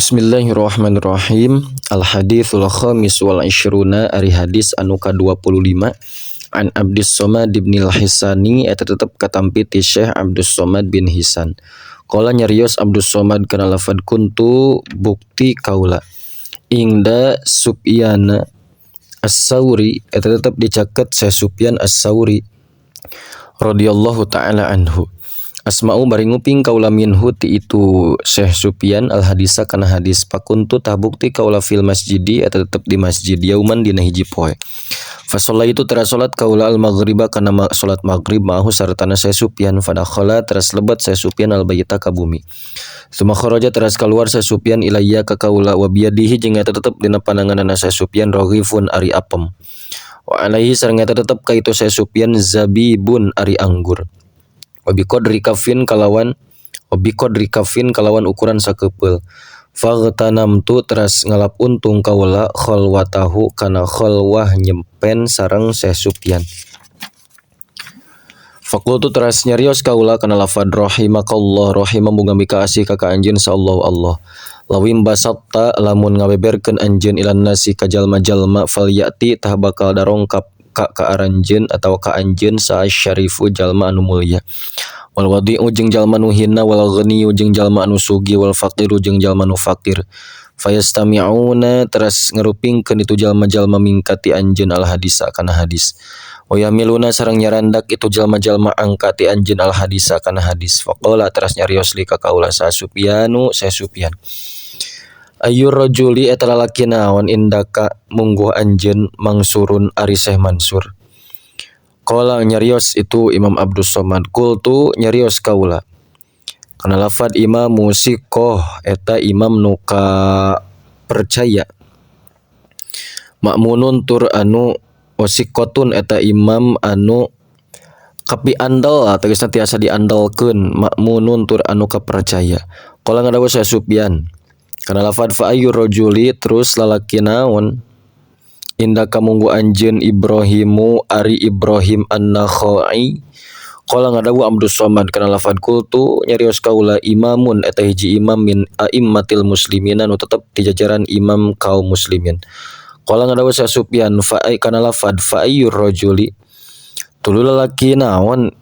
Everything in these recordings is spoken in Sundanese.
Bismillahirrahmanirrahim. Al haditsul khamis wal ishruna, ari hadis anu ka-25, an Abdus Somad bin Al-Hisani, eta tetep katampi ti Syekh Abdus Somad bin Hisan. Qala, nyarios Abdus Somad kana lafad kuntu, bukti kaula, inda Sufyan As-Sauri, eta tetep dicaket Syekh Sufyan As-Sauri radhiyallahu taala anhu. Asma'u, bari nguping kaula, minhu ti itu Syekh Sufyan, al hadisa kana hadis. Fakuntu, tah bukti kaula, fil masjidi, eta tetep di masjid, yauman, dina hiji poe. Fasallaitu, teras salat kaula, al maghriba, kana salat maghrib, ma'ahu, sartana Syekh Sufyan. Fadakhala, teras lebat Syekh Sufyan, al baita, ka bumi. Tsumma kharaja, teras kaluar Syekh Sufyan, ilayya, ka kaula, wa biyadihi, jeung eta tetep dina pananganna Syekh Sufyan, raghifun, ari apem, wa alaihi, sareng eta tetep ka itu Syekh Sufyan, zabibun, ari anggur, wa biqadri kafin, kalawan wa biqadri kafin, kalawan ukuran sakepeul. Faghtanamtu, teras ngalap untung kaula, khalwatahu, kana khalwah nyempen sareng Syekh Sufyan. Fakultu, teras nyarios kaula kana lafad rahimakallah, rahima, muga mikaasih ka ka anjeun sa Allah Allah. Lawim basatta, lamun ngabeberkeun anjeun, ilan nasi, ka jalma-jalma, falyati, tah bakal darongkap ka ka aranjeun atawa ka anjeun, sa syarifu, jalma anu mulia, wal wadi'u, jeung jalma nu hina, wal ghaniyu, jeung jalma anu sugih, wal faqiru, jeung jalma nu fakir. Fayastami'una, teras ngarupingkeun itu jalma-jalma, minka, ti anjeun, al hadisa, kana hadis, wa yahmiluna, sareng nyarandak itu jalma-jalma, anka, ti anjeun, al hadisa, kana hadis. Faqala, teras nyarios, li, ka kaula, sa Sufyanu, Syekh Sufyan, ayyur rajuli, eta lalaki naon, indaka, mungguh anjeun, Mansurun, ari Syekh Mansur? Qala, nyarios itu Imam Abdus Somad, qultu, nyarios kaula kana lafad imamu siqoh, eta imam nu kapercaya, ma'munun, tur anu wasiqotun, eta imam anu kapiandel, tegasna tiasa diandalkeun, ma'munun, tur anu kapercaya. Qala, ngadawuh Syekh Sufyan kana lafad fa ayyur rajuli, terus lalaki naon, indaka, mungguh anjeun, Ibrahimu, ari Ibrahim An-Nakhai? Qala, ngadawuh Abdus Somad kana lafad qultu, nyarios kaula, imamun, eta hiji imam, min aimmatil muslimina, nu tetep di jajaran imam kaum muslimin. Qala, ngadawuh Syekh Sufyan fa kana lafad fa ayyur rajuli, tuluy lalaki naon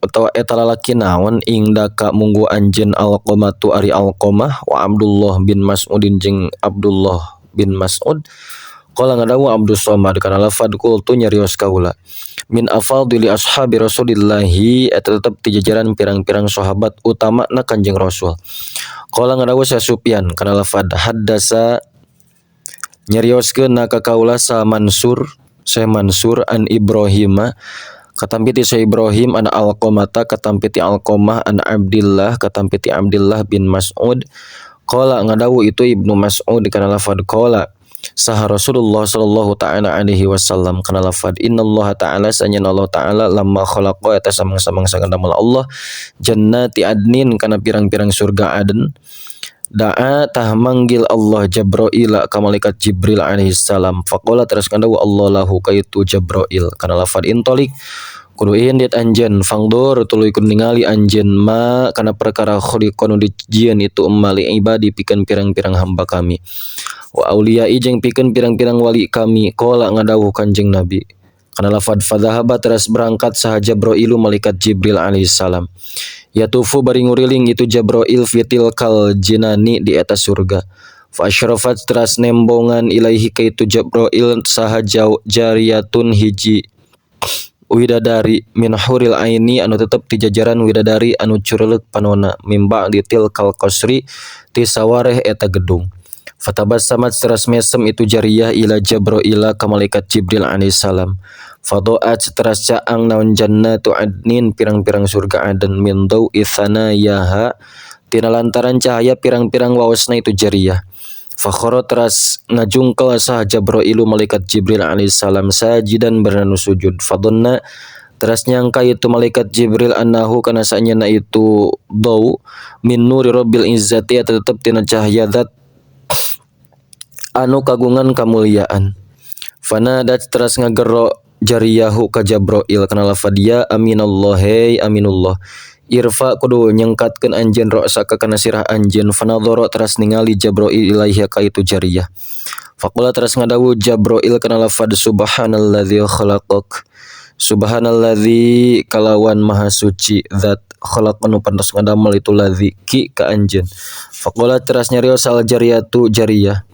atawa eta lalaki naon, indaka, mungguh anjeun, Alqamatu, ari Alqamah, wa Abdullah bin Mas'udin, jeung Abdullah bin Mas'ud? Qala, ngadawuh Abdus Somad kana lafad qultu, nyarios kaula, min afadili ashabi Rasulillahi, eta tetep ti jajaran pirang-pirang sahabat utamana Kanjeng Rasul. Qala, ngadawuh Syekh Sufyan kana lafad haddasa, nyarioskeun ka kaula, sa Mansur, Syekh Mansur, an Ibrahima, katampi ti Syekh Ibrahim, an Alqamata, katampi ti Alqamah, an Abdillah, katampi ti Abdillah bin Mas'ud. Qala, ngadawuh itu Ibnu Mas'ud kana lafad qala, saha Rasulullah sallallahu ta'ala alaihi wasallam kana lafad innallaha ta'ala, sanyana Allah ta'ala, lamma khalaqa, eta samang-samang sangadamel Allah, jannati adnin, kana pirang-pirang surga Aden, da'a, tah manggil Allah, Jabrail, ka malaikat Jibril alaihi salam. Faqala, teras ngadawuh Allah, lahu, ka itu Jabrail kana lafad intalik, kudu indit anjeun, fangdur, tuluy kudu ningali anjeun, ma, kana perkara, khuliqa, nu dijieun itu emma, li ibadi, pikeun pirang-pirang hamba kami, wa auliyai, jeung pikeun pirang-pirang wali kami. Qala, ngadawuh Kanjeng Nabi kana lafad fadzahaba, teras berangkat saha Jabrailu, malaikat Jibril alaihi salam, yatufu, bari nguriling itu Jabrail, fitil kal jinani, di eta surga. Fa asyrafat, teras nembongan, ilaihi, ka itu Jabrail, saha jariyatun, hiji widadari, min huril aini, anu tetep ti jajaran widadari anu cureulek panona, mim ba'di tilkal qasri, ti sawareh eta gedung. Fatabassamat, teras mesem itu jariyah, ila Jabraila, ka malaikat Jibril alaihi salam. Fadoat, teras caang naon, jannatu adnin, pirang-pirang surga Aden, min dawi yaha, tina lantaran cahaya pirang-pirang waosna itu jariyah. Fakhara, teras ngajungkel saha Jabrailu, malaikat Jibril alaihi salam, sajidan, bernanu sujud. Fadhanna, teras nyangka itu malaikat Jibril, annahu, kana sanyana itu dau, min nuri rabbil izzati, eta tetep tina cahaya zat anu kagungan kamuliaan. Fanadat, teras ngagero jariyahu ka Jabrail kana lafad ya aminallah, hey aminullah. Irfa kudu nyengkatkeun anjeun ra'saka kana sirah anjeun. Fanadhara teras ningali Jabroil ilaiha ka itu jariyah. Faqala teras ngadawuh Jabroil kana lafad subhanalladzi khalaqak. Subhanalladzi kalawan maha suci zat khalaq anu pantas ngadamel itu ladzi ki ka anjeun. Faqala teras nyarios al jariyatu jariyah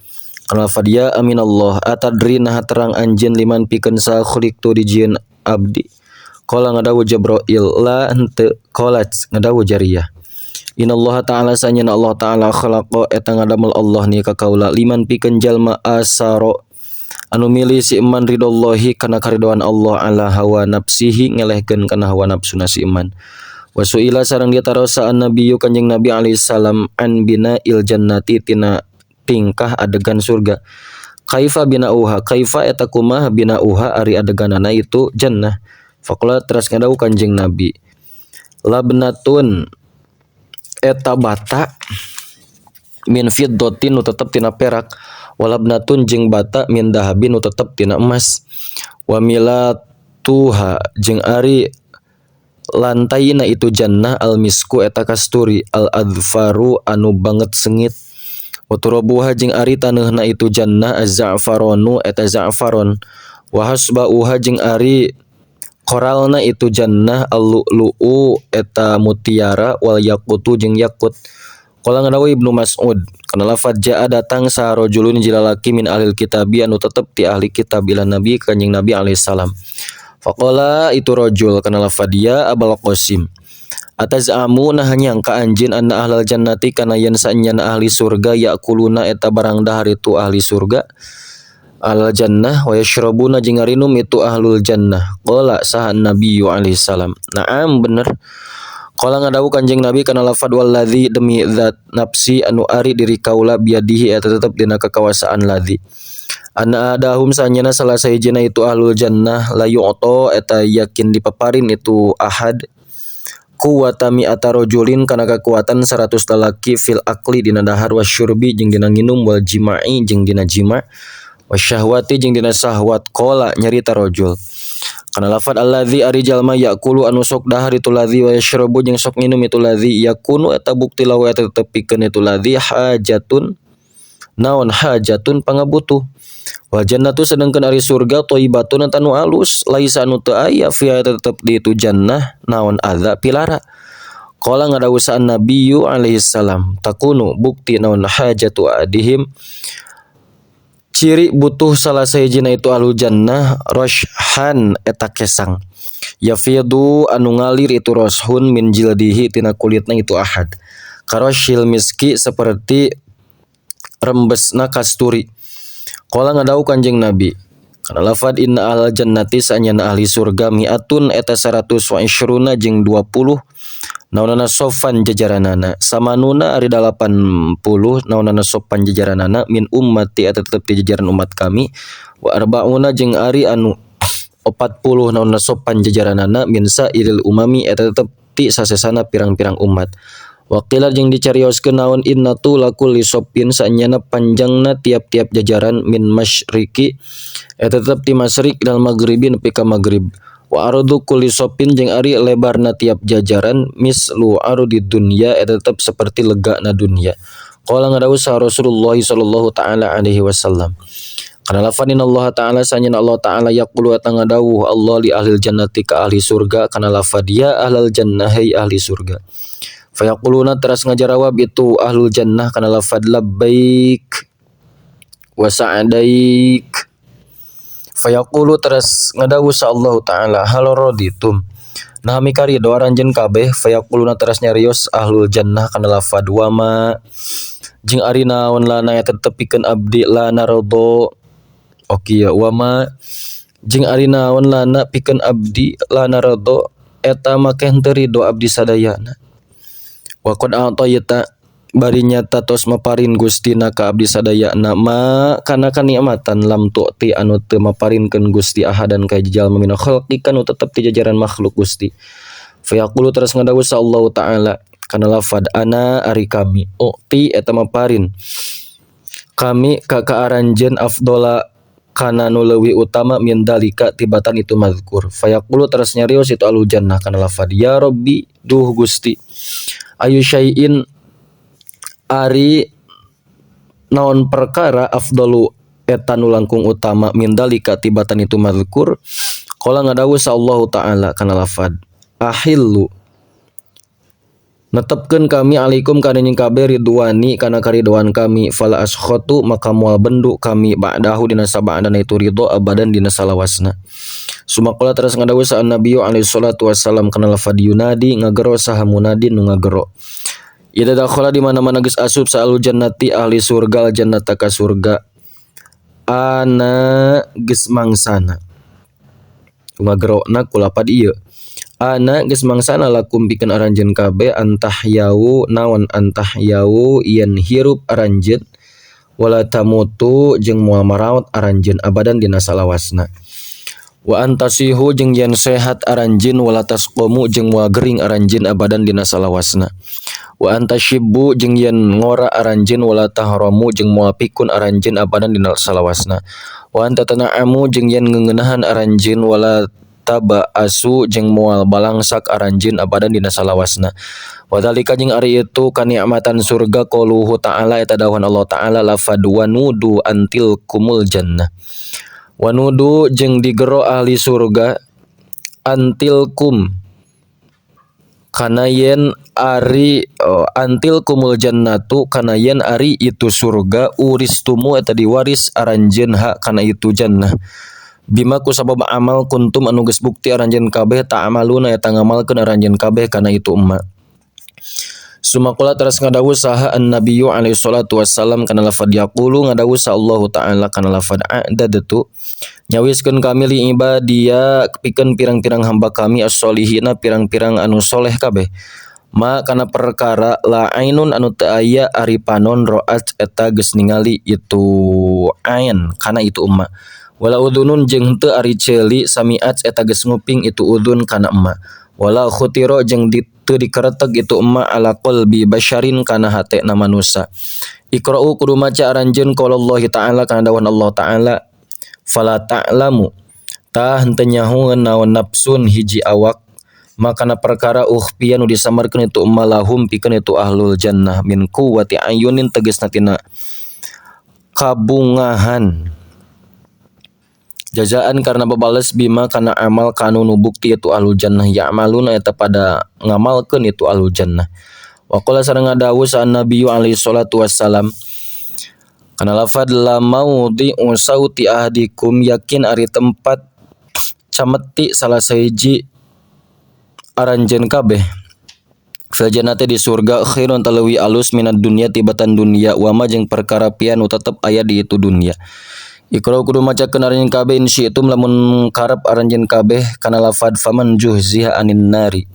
kana lafad ya aminallah atadri nah terang anjeun liman pikeun sa khuliqtu dijieun abdi. Qala ngadawuh Jabroil la henteu. Qala ngadawuh jariyah innallaha ta'ala sanyana Allah ta'ala khalaqa eta ngadamel Allah ni ka kaula liman pikeun jalma asaro anu milih si iman ridollahi kana karidoan Allah ala hawa nafsihi ngelehkeun kana hawa nafsuna si iman. Wa suila sareng ditarosa annabiyyu kanjing Nabi alaihi salam an bina'il jannati tina tingkah adegan surga. Kaifa bina'uha kaifa eta kumaha bina'uha ari adeganana itu jannah. Faqala teras ngadawuh kanjing Nabi labnatun eta bata min fiddatin nu tetep tina perak walabnatun jeung bata min dahabin nu tetep tina emas wa milatuha jeung ari lantaina itu jannah al misku eta kasturi al adfaru anu banget sengit wa turabuha jeung ari taneuhna itu jannah az-za'faronu eta za'faron wa hasbauha jeung ari koralna itu jannah al-lu'lu'u eta mutiara wal yaqutu jeung yakut. Qala ngadawuh Ibnu Mas'ud kana lafad jaa datang saha rajulun jilalaki min ahlil kitabi anu tetep ti ahli kitab ila nabi kanjing Nabi alaihi salam. Faqala itu rajul kana lafad ya Abul Qasim atazamu nah nyangka anjeun anna ahlal jannati kana yen saenyana ahli surga yakuluna eta barang dahar itu ahli surga alal jannah wa yashrabuna jeung ngarinum itu ahlul jannah. Qala saha nabiyyu alaihi salam na'am bener. Qala ngadawuh kanjing Nabi kana lafad walladzi demi zat nafsi anu ari diri kaula biadihi eta tetep dina kekawasaan ladzi anna adahum sanyana salah sahijina itu ahlul jannah la yu'ta eta yakin dipaparin itu ahad quwwata mi'ata rajulin kana kekuatan 100 lalaki fil akli dina dahar wasyurbi jeung dina nginum wal jima'i jeung dina jima' wasyahwati jeung dina syahwat. Qala nyarita rajul kana lafad alladzi ari jalma yaqulu anu sok dahar itu ladzi wa yashrabu jeung sok nginum itu ladzi yakunu eta bukti lawa eta tetep pikeun itu ladzi hajatun naon hajatun pangabutuh wal jannatu sedengkeun ari surga thayyibatun eta nu alus laisa anu teu aya fiha eta tetep di itu jannah naon adza pilara. Qala ngadawuh sa nabiyyu alaihi salam takunu bukti naon hajatu adihim ciri butuh salah sahijina itu ahlul jannah roshan eta kesang yafidu anu ngalir itu roshun min jildihi tina kulitna itu ahad karoshil miski seperti rembesna kasturi. Qala ngadawuh kanjeng Nabi kana lafad inna ahlal jannati sanyana ahli surga mi'atun eta 100 wa isyruna jeung 20 naonana sofan jajaranana samanuna ari 80 naonana sopan jajaranana min ummati eta tetep di jajaran umat kami wa arbauna jeung ari anu 40 naonana sopan jajaranana min sairil umami eta tetep ti sasesana pirang-pirang umat. Waqila jeung dicarioskeun naon inna tula kulli sopin sanyana panjangna tiap-tiap jajaran min masyriqi eta tetep ti masyriq dal maghribi nepi ka maghrib wa ardu kulli sopin jeung ari lebarna tiap jajaran mislu ardi dunya eta tetep seperti legana dunya. Qala ngadawuh sa Rasulullah sallallahu ta'ala alaihi wasallam kana lafadin Allah ta'ala sanyana Allah ta'ala yaqulu eta ngadawuh Allah li ahlil jannati ka ahli surga kana lafad ya ahlal jannah hey ahli surga. Fayaquluna teras ngajarawab itu ahlul jannah kana lafad labbaik wa sa'daik. Fayaqulu teras ngadawuh sa Allah ta'ala hal raditum nah mikari doa anjeun kabeh. Fayaquluna teras nyarios ahlul jannah kana lafad wama jeung ari naon lana eta tetep pikeun abdi la narodo. Oke ya wama jeung ari naon lana pikeun abdi la narodo eta make henteu ridho abdi sadayana. Wa qad a'tayta bari nyata tos maparin Gustina ka abdi sadayana ma kana kanikmatan lam tu'ti anu teu maparinkeun Gusti ahadan ka jalma min khalqika nu tetep ti jajaran makhluk Gusti. Fayaqulu teras ngadawuh sa Allah ta'ala kana lafad ana ari kami u'ti eta maparin kami ka aranjeun afdola Kana nu leuwih utama min dalika tibatan itu mazkur. Fayaqulu teras nyarios itu ahlul jannah kana lafad ya Rabbi duh Gusti ayu syai'in ari naon perkara afdalu eta nu langkung utama min dalika tibatan itu mazkur. Qala ngadawuh sa Allahu ta'ala kana lafad ahillu netepkeun kami alaikum kana anjeun kabeh ridwani kana karidoan kami fala askhatu maka moal bendu kami ba'dahu dina saba'dana itu ridho abadan dina salawasna. Sumakola teras ngadawuh sa Nabi alaihi salatu wassalam kana lafad yunadi ngagero saha munadin nu ngagero. Idza dakhala di mana-mana geus asup sa ahlul jannati ahli surga jannata ka surga ana geus mangsana. Ngagerona ku lapad ieu. Ana geus mangsana lakum pikeun aranjeun kabeh antahyau naon antahyau yen hirup aranjeun wala tamutu jeung moal maraot aranjeun abadan dina salawasna. Wa antasihu jeung yen sehat aranjeun wala tasqumu jeung moal gering aranjeun abadan dina salawasna. Wa antasibbu jeung yen ngora aranjeun wala tahramu jeung moal pikun aranjeun abadan dina salawasna. Wa antatana'amu jeung yen ngeuneunahan aranjeun wala taba asu jeung moal balangsak aranjeun abadan dina salawasna. Wa dzalika jeung ari itu kanikmatan surga qauluhu ta'ala eta dawuhan Allah ta'ala lafad wa nudu antil kumul jannah. Wa nudu jeung digero ahli surga antilkum kana yen ari antil kumul jannatu kana yen ari itu surga uristumu eta diwaris aranjeun ha kana itu jannah. Bima ku sabab amal kuntum anu geus bukti aranjeun kabeh ta'amaluna eta ngamalkeun aranjeun kabeh kana itu emma. Sumakola teras ngadawuh saha an-nabiyyu alaihi salatu wassalam kana lafad yaqulu ngadawuh sa Allahu ta'ala kana lafad a'dadtu nyawiskeun kami li ibadia pikeun pirang-pirang hamba kami as-solihina pirang-pirang anu soleh kabeh ma kana perkara la ainun anu teu aya ari panon ra'at eta geus ningali itu ain kana itu emma. Wala udhunun jeung henteu ari ceuli samiat eta geus nguping itu udhun kana emma. Wala khutira jeung teu dikereteg itu emma ala qalbi basyarin kana hatena manusa. Iqra'u kudu maca aranjeun qaulallahi ta'ala kana dawuhan Allah ta'ala fala ta'lamu tah henteu nyahoeun naon nafsun hiji awak makana perkara ukhfiya nu disamarkeun itu emma lahum pikeun itu ahlul jannah min quwwati ayunin tegasna tina kabungahan. Jazaan karena babales bima kana amal kanu nu bukti itu ahlul jannah ya'maluna eta pada ngamalkeun itu ahlul jannah. Wa qala sareng ngadawuh sa Nabi alaihi salatu wassalam kana lafad la maudhi'u sauti ahdikum yakin ari tempat cameti salah sahiji aranjeun kabeh fil jannati di surga khairun taleuwih alus minad dunya tibatan dunya wa ma jeung perkara pian nu tetep aya di itu dunya. Iqra kudu macakeun aranjeun kabeh in syi'tum lamun karep aranjeun kabeh kana lafad faman juhziha anin nari.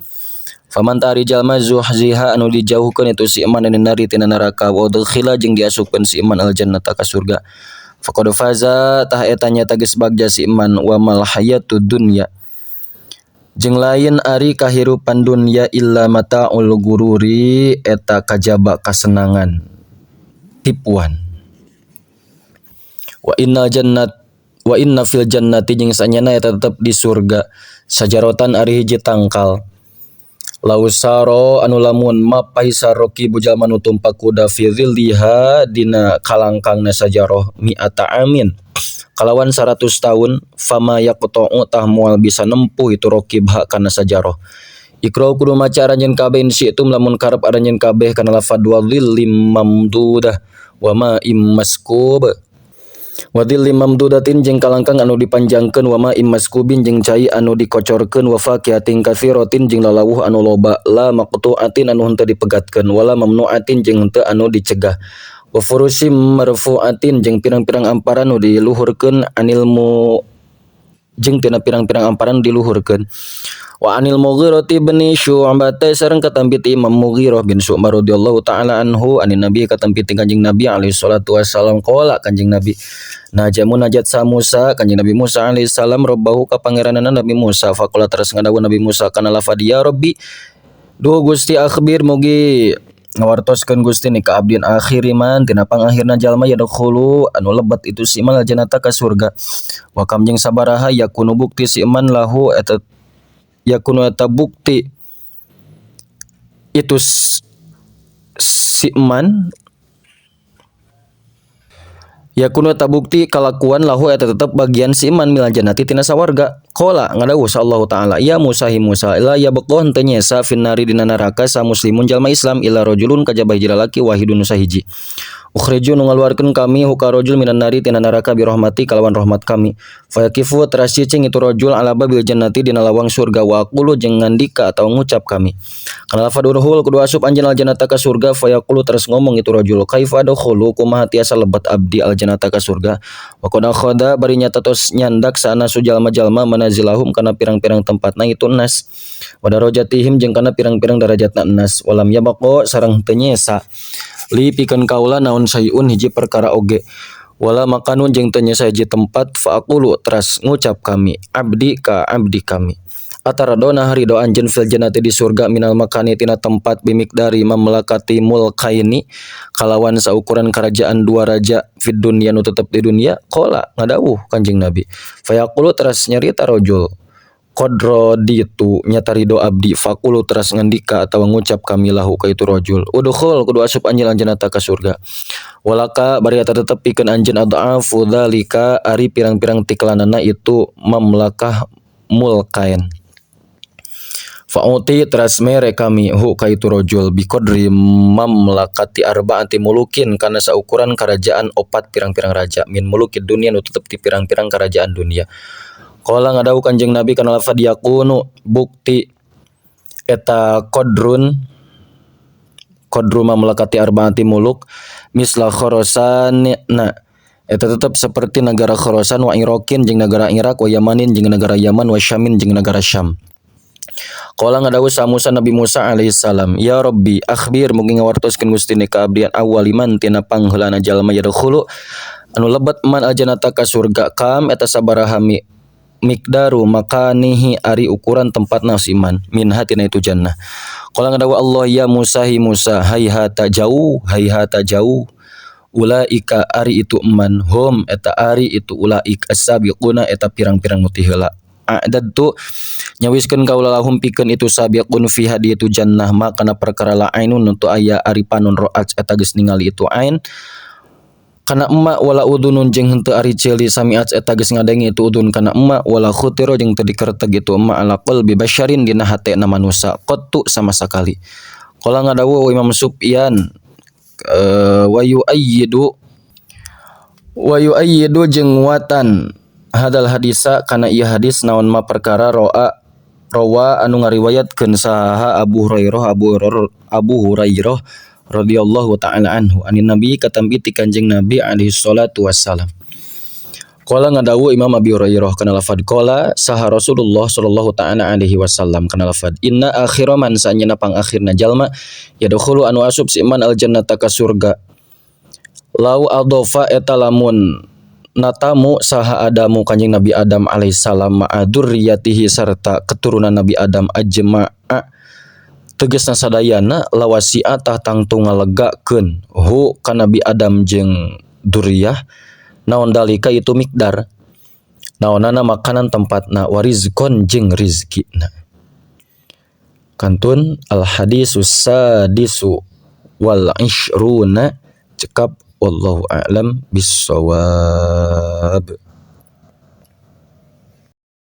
Faman tari jalma zuhziha anu dijauhkeun itu si iman anin nari tina neraka wa udkhila jeung diasupkeun si iman al jannata ka surga. Faqad faza tah eta nyata geus bagja si iman wa mal hayatud dunya. Jeung lain ari kahirupan dunya illa mataul gururi eta kajaba kasenangan tipuan. Wa innal jannat wa inna fil jannati jeung sanyana eta tetep di surga sajarotan ari hiji tangkal lausaro anu lamun mapay saroki jalma nu tumpak kuda fi dzilliha dina kalangkangna sajaroh mi'ata amin kalawan 100 tahun fama yaqta'u tah moal bisa nempuh itu rokib ha kana sajaroh. Iqra kudu maca aranjeun kabeh in syi'tum lamun karep aranjeun kabeh kana lafad wa dzillim mamdudah wa ma'im maskub. Wa dzillim mamdudatin jeung kalangkang anu dipanjangkeun wa ma'im maskubin jeung cai anu dikocorkeun wa fakihatin katsiratin jeung lalawuh anu loba la maqtu'atin anu henteu dipegatkeun wala mamnu'atin jeung henteu anu dicegah wa furusim marfu'atin jeung pirang-pirang amparan nu diluhurkeun anil mu jeung tina pirang-pirang amparan diluhurkeun wa anil Mughirah bin Syu'bah sareng katampi ti Imam Mughirah bin Syu'bah radhiyallahu ta'ala anhu anin Nabi katampi ti Kanjeng Nabi alaihi salatu wassalam qala Kanjeng Nabi najamu najat sa Musa Kanjeng Nabi Musa alaihi salam robbahu ka pangeranana Nabi Musa faqala teras ngadawuh Nabi Musa kana lafad ya Rabbi duh Gusti akhbir mugi Ngawartoskeun Gusti ni ka abdi an akhiri man tina pangakhirna jalma yadkhulu anu lebet itu si man aljannata ka surga wa kam jeung sabaraha yakunu bukti si man lahu eta yakunu eta bukti itu si man yakunu eta bukti kalakuan lahu eta tetep bagian si man minal jannati tina sawarga. Qala ngadawuh sa Allah Ta'ala ya Musa hi Musa la yabqa henteu nyesa finnari dina neraka sa muslimun jalma Islam illa rajulun kajaba hiji lalaki wahidun nu sahiji ukhriju nu ngaluarkeun kami huka rajul minan nari tina neraka bi rahmati kalawan rahmat kami fayakifu teras cicing itu rajul ala babil jannati dina lawang surga wa aqulu jeung ngandika atawa ngucap kami kana lafad udkhul kudu asup anjeun aljannata ka surga fayaqulu teras ngomong itu rajul kaifa adkhulu kumaha tiasa lebet abdi aljannata ka surga wa qad akhadha bari nyata tos nyandak saana jalma-jalma manazilahum kana pirang-pirang tempatna itu nas wa darajatihim jeung kana pirang-pirang darajatna nas walam yabqa sareng teu nyesa li pikeun kaula naon sayun hiji perkara oge wala makanun jeung teu nyesa hiji tempat fa aqulu teras ngucap kami abdi ka abdi kami ataradona harido anjeun fil jannati di surga minal makani tina tempat bimikdari mamlakati mulkaini kalawan saukuran kerajaan dua raja fid dunya nu tetep di dunia qala ngadawuh Kanjeng Nabi fayaqulu teras nyarita rajul qadra ditu nyata ridho abdi faqulu teras ngandika atawa ngucap kami lahu ka itu rajul udkhul kudu asup anjeun aljannata ka surga walaka bari eta tetep pikeun anjeun adhafu dzalika ari pirang-pirang tiklanana itu mamlakah mulkain fa'uti teras mere kami hu ka itu rajul biqadri mamlakati arba'ati mulukin kana saukuran kerajaan opat pirang-pirang raja min mulukid dunya nu tetep ti pirang-pirang kerajaan dunia. Qala ngadawuh Kanjeng Nabi kana lafad yakunu bukti eta qadrun qadru mamlakati arba'ati muluk misla Khurasan na eta tetep seperti negara Khurasan wa Irakin jeung negara Irak wa Yamanin jeung negara Yaman wa Syamin jeung negara Syam. Qala ngadawuh sa Musa Nabi Musa alaihi salam ya Rabbi akhbir mugi ngawartoskeun Gusti ni ka abdi awwaliman tina pangheulana jalma yadkhulu anu lebet man aljannata ka surga kam eta sabaraha miqdaru makanihi ari ukuran tempatna si iman minha tina itu jannah. Qala ngadawuh Allah ya Musa hi Musa hayhata jauh ulaika ari itu eman hum eta ari itu ulaik as-sabiquna eta pirang-pirang nu ti heula a'dadtu nyawiskeun kaula lahum pikeun itu sabiqun fiha di itu jannah makana perkara la ainun nu teu aya ari panon ra'at eta geus ningali itu ain kana emma wala udunun jeung henteu ari ceuli samiat eta geus ngadenge itu udun kana emma wala khutira jeung teu dikerteg itu emma ala qalbi basyarin dina hatena manusa qattu sama sakali. Qala ngadawuh Imam Sufyan wa yu'ayyidu jeung nguatan hadal hadisa kana ieu hadis naon ma perkara rawa anu ngariwayatkeun saha Abu Hurairah Abu Hurairah radhiyallahu ta'ala anhu anin nabi katampi ti Kanjeng Nabi alaihi salatu wassalam. Qala ngadawuh Imam Abi Hurairah kana lafad qala saha Rasulullah sallallahu ta'ala alaihi wasallam kana lafad inna akhira man sanyana pangakhirna jalma yadkhulu anu asup si man aljannata ka surga lau adofa eta lamun natamu saha Adamu Kanjeng Nabi Adam alaihi salam ma'a dzurriyyatihi sarta keturunan Nabi Adam ajma'a tegasna sadayana lawasi'a tah tangtu ngalegakeun hu ka Nabi Adam jeung dzurriyyah naon dalika itu miqdar naonana makanan tempatna warizqon jeung rizkina. Kantun al hadisus sadisu wal ishruna cekap wallahu a'lam bissawab.